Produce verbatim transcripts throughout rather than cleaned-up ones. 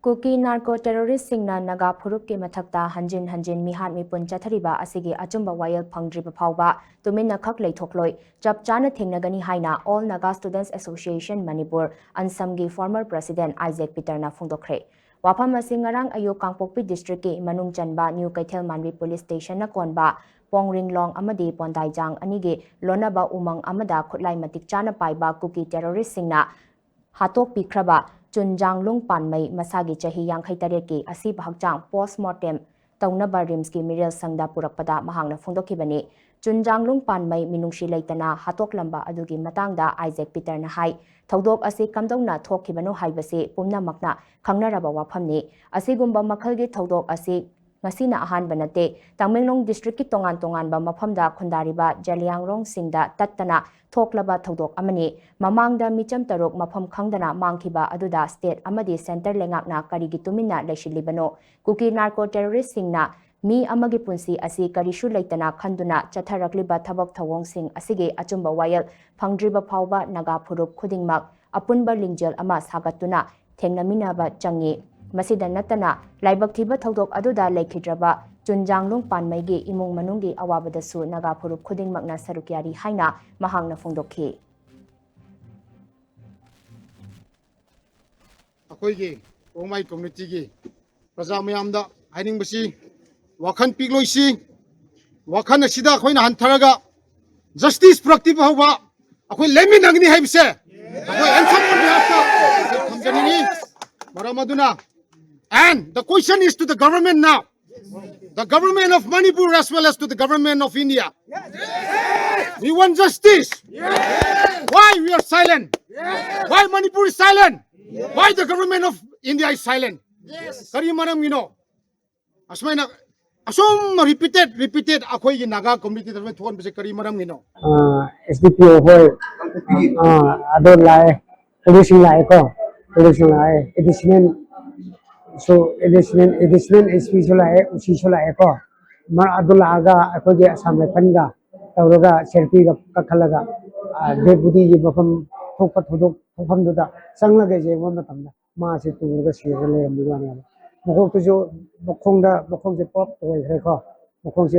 ꯀꯨꯀꯤ narco ꯇꯦꯔꯣꯔꯤꯁꯁꯤꯡꯅ Naga ꯐꯨꯔꯨꯞꯀꯤ ꯃꯊꯛꯇ ꯍꯟꯖꯤꯟ ꯍꯟꯖꯤꯟ ꯃꯤꯍꯥꯠ ꯃꯤꯄꯨꯟ ꯆꯠꯊꯔꯤꯕ ꯑꯁꯤꯒꯤ ꯑꯆꯨꯝꯕ ꯋꯥꯌꯦꯜ ꯐꯪꯗ꯭ꯔꯤꯕ ꯐꯥꯎꯕ ꯇꯨꯃꯤꯟꯅ ꯈꯛ ꯂꯩꯊꯣꯛꯂꯣꯏ, ꯆꯞ ꯆꯥꯅ ꯊꯦꯡꯅꯒꯅꯤ ꯍꯥꯏꯅ All Naga Students Association Manipur, ꯑꯟꯁꯝꯒꯤ former president ꯑꯥꯏꯖꯦꯛ ꯄꯤꯇꯔꯅ ꯐꯣꯡꯗꯣꯛꯈ꯭ꯔꯦ꯫ ꯋꯥꯐꯝ ꯑꯁꯤ ꯉꯔꯥꯡ ꯑꯌꯨꯛ ꯀꯥꯡꯄꯣꯛꯄꯤ districtꯀꯤ ꯃꯅꯨꯡ ꯆꯟꯕ ꯅ꯭ꯌꯨ ꯀꯩꯊꯦꯜ ꯃꯥꯟꯕꯤ police stationꯅ ꯀꯣꯟꯕ ꯄꯣꯡꯔꯤꯡꯂꯣꯡ ꯑꯃꯗꯤ ꯄꯣꯟꯗꯥꯏꯖꯥꯡ ꯑꯅꯤꯒꯤ ꯂꯣꯟꯅꯕ ꯎꯃꯪ ꯑꯃꯗ ꯈꯨꯠꯂꯥꯏ ꯃꯇꯤꯛ ꯆꯥꯅ ꯄꯥꯏꯕ ꯀꯨꯀꯤ ꯇꯦꯔꯣꯔꯤꯁꯁꯤꯡꯅ ꯍꯥꯠꯇꯣꯛꯄꯤꯈ꯭ꯔꯕ ꯆꯨꯟꯖꯥꯡꯂꯨꯡ ꯄꯥꯟꯃꯩ ꯃꯁꯥꯒꯤ ꯆꯍꯤ ꯌꯥꯡꯈꯩ ꯇꯔꯦꯠꯀꯤ ꯑꯁꯤꯕ ꯍꯛꯆꯥꯡ post mortem ꯇꯧꯅꯕ ꯔꯤꯝꯁꯀꯤ ꯃꯤꯔꯦꯜ ꯁꯪꯗ ꯄꯨꯔꯛꯄꯗ ꯃꯍꯥꯛꯅ ꯐꯣꯡꯗꯣꯛꯈꯤꯕꯅꯤ꯫ ꯆꯨꯟꯖꯥꯡꯂꯨꯡ ꯄꯥꯟꯃꯩ ꯃꯤꯅꯨꯡꯁꯤ ꯂꯩꯇꯅ ꯍꯥꯠꯇꯣꯛꯂꯝꯕ ꯑꯗꯨꯒꯤ ꯃꯇꯥꯡꯗ ꯑꯥꯏꯖꯦꯛ ꯄꯤꯇꯔꯅ ꯍꯥꯏ, ꯊꯧꯗꯣꯛ ꯑꯁꯤ ꯀꯝꯗꯧꯅ ꯊꯣꯛꯈꯤꯕꯅꯣ ꯍꯥꯏꯕꯁꯤ ꯄꯨꯝꯅꯃꯛꯅ ꯈꯪꯅꯔꯕ ꯋꯥꯐꯝꯅꯤ꯫ ꯑꯁꯤꯒꯨꯝꯕ ꯃꯈꯜꯒꯤ ꯊꯧꯗꯣꯛ ꯑꯁꯤ ꯉꯁꯤꯅ ꯑꯍꯥꯟꯕ ꯅꯠꯇꯦ꯫ ꯇꯃꯦꯡꯂꯣꯡ districtꯀꯤ ꯇꯣꯉꯥꯟ ꯇꯣꯉꯥꯟꯕ ꯃꯐꯝꯗ ꯈꯨꯟꯗꯥꯔꯤꯕ ꯖꯂꯤꯌꯥꯡꯔꯣꯡꯁꯤꯡꯗ ꯇꯠꯇꯅ ꯊꯣꯛꯂꯕ ꯊꯧꯗꯣꯛ ꯑꯃꯅꯤ꯫ ꯃꯃꯥꯡꯗ ꯃꯤꯆꯝ ꯇꯔꯨꯛ ꯃꯐꯝ ꯈꯪꯗꯅ ꯃꯥꯡꯈꯤꯕ ꯑꯗꯨꯗ state ꯑꯃꯗꯤ centre ꯂꯩꯉꯥꯛꯅ ꯀꯔꯤꯒꯤ ꯇꯨꯃꯤꯟꯅ ꯂꯩꯁꯤꯜꯂꯤꯕꯅꯣ? ꯀꯨꯀꯤ ꯅꯥꯔꯀꯣ ꯇꯦꯔꯣꯔꯤꯁꯁꯤꯡꯅ ꯃꯤ ꯑꯃꯒꯤ ꯄꯨꯟꯁꯤ ꯑꯁꯤ ꯀꯔꯤꯁꯨ ꯂꯩꯇꯅ ꯈꯟꯗꯨꯅ ꯆꯠꯊꯔꯛꯂꯤꯕ ꯊꯕꯛ ꯊꯧꯑꯣꯡꯁꯤꯡ ꯑꯁꯤꯒꯤ ꯑꯆꯨꯝꯕ ꯋꯥꯌꯦꯜ ꯐꯪꯗ꯭ꯔꯤꯕ ꯐꯥꯎꯕ ꯅꯥꯒꯥ ꯐꯨꯔꯨꯞ ꯈꯨꯗꯤꯡꯃꯛ ꯑꯄꯨꯟꯕ ꯂꯤꯡꯖꯦꯜ ꯑꯃ ꯁꯥꯒꯠꯇꯨꯅ ꯊꯦꯡꯅꯃꯤꯟꯅꯕ ꯆꯪꯏ꯫ ꯃꯁꯤꯗ ꯅꯠꯇꯅ, ꯂꯥꯏꯕꯛ ꯊꯤꯕ ꯊꯧꯗꯣꯛ ꯑꯗꯨꯗ ꯂꯩꯈꯤꯗ꯭ꯔꯕ ꯆꯨꯟꯖꯥꯡꯂꯨꯡ ꯄꯥꯟꯃꯩꯒꯤ ꯏꯃꯨꯡ ꯃꯅꯨꯡꯒꯤ ꯑꯋꯥꯕꯗꯁꯨ ꯅꯥꯒꯥ ꯐꯨꯔꯨꯞ ꯈꯨꯗꯤꯡꯃꯛꯅ ꯁꯔꯨꯛ ꯌꯥꯔꯤ ꯍꯥꯏꯅ ꯃꯍꯥꯛꯅ ꯐꯣꯡꯗꯣꯛꯈꯤ꯫ ꯑꯩꯈꯣꯏꯒꯤ ꯔꯣꯡꯃꯥꯏ communityꯒꯤ ꯄ꯭ꯔꯖꯥ ꯃꯌꯥꯝꯗ ꯍꯥꯏꯅꯤꯡꯕꯁꯤ, ꯋꯥꯈꯜ ꯄꯤꯛꯂꯣꯏꯁꯤ, ꯋꯥꯈꯜ ꯑꯁꯤꯗ ꯑꯩꯈꯣꯏꯅ ꯍꯟꯊꯔꯒ justice ꯄꯨꯔꯛꯇ꯭ꯔꯤꯕ ꯐꯥꯎꯕ ꯑꯩꯈꯣꯏ ꯂꯦꯞꯃꯤꯟꯅꯒꯅꯤ ꯍꯥꯏꯕꯁꯦ ꯑꯩꯈꯣꯏ ꯑꯟꯁꯝ on behalfꯇ ꯊꯝꯖꯅꯤꯡꯏ꯫ ꯃꯔꯝ ꯑꯗꯨꯅ, and the question is to the government now, the government of Manipur as well as to the government of India. We want justice. Why we are silent? Why Manipur is silent? Why the government of India is silent? ꯀꯔꯤ ꯃꯔꯝꯒꯤꯅꯣ? ꯑꯁꯨꯃꯥꯏꯅ ꯑꯁꯨꯝ repeated, repeated ꯑꯩꯈꯣꯏꯒꯤ ꯅꯥꯒꯥ communityꯗ ꯑꯗꯨꯃꯥꯏꯅ ꯊꯣꯛꯍꯟꯕꯁꯦ ꯀꯔꯤ ꯃꯔꯝꯒꯤꯅꯣ? S D ꯄꯤ ꯑꯣ ꯍꯣꯏ, ꯑꯥ, ꯑꯗꯣ ꯂꯥꯛꯑꯦ, ꯄꯨꯂꯤꯁꯁꯤꯡ ꯂꯥꯛꯑꯦꯀꯣ, ꯄꯨꯂꯤꯁꯁꯤꯡ ꯂꯥꯛꯑꯦ, ꯑꯦꯗꯤꯁꯅꯦꯜ ꯁꯨ, ꯑꯦꯗꯤꯁꯅꯦꯜ, ꯑꯦꯗꯤꯁꯅꯦꯜ ꯑꯦꯁ ꯄꯤꯁꯨ ꯂꯥꯛꯑꯦ, ꯑꯣ ꯁꯤꯁꯨ ꯂꯥꯛꯑꯦꯀꯣ꯫ ꯃꯔ-, ꯑꯗꯨ ꯂꯥꯛꯑꯒ ꯑꯩꯈꯣꯏꯒꯤ ꯑꯁꯥꯝ ꯔꯥꯏꯐꯜꯒ ꯇꯧꯔꯒ ꯁꯦꯜꯐꯤꯒ ꯀꯛꯈꯠꯂꯒ, ꯑꯥ, dead bodyꯒꯤ ꯃꯐꯝ ꯊꯣꯛꯄ ꯊꯧꯗꯣꯛ ꯊꯣꯛꯐꯝꯗꯨꯗ ꯆꯪꯂꯒ ꯌꯦꯡꯕ ꯃꯇꯝꯗ, ꯃꯥꯁꯦ ꯇꯨꯔꯒ ꯁꯤꯔꯒ ꯂꯩꯔꯝꯕꯒꯤ ꯋꯥꯅꯦꯕ꯫ ꯃꯀꯣꯛꯇꯨꯁꯨ, ꯃꯈꯣꯡꯗ, ꯃꯈꯣꯡꯁꯦ ꯄꯨꯂꯞ ꯇꯣꯏꯈ꯭ꯔꯦꯀꯣ꯫ ꯃꯈꯣꯡꯁꯦ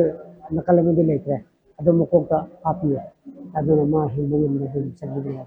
ꯅꯥꯀꯜ ꯑꯃꯗꯤ ꯂꯩꯇ꯭ꯔꯦ꯫ ꯑꯗꯨ ꯃꯀꯣꯛꯇ ꯍꯥꯞꯄꯤꯌꯦ꯫ ꯑꯗꯨꯅ ꯃꯥ ꯍꯤꯡꯕ ꯉꯝꯅ ꯑꯗꯨꯝ ꯆꯠꯈꯤꯕꯅꯦꯕ꯫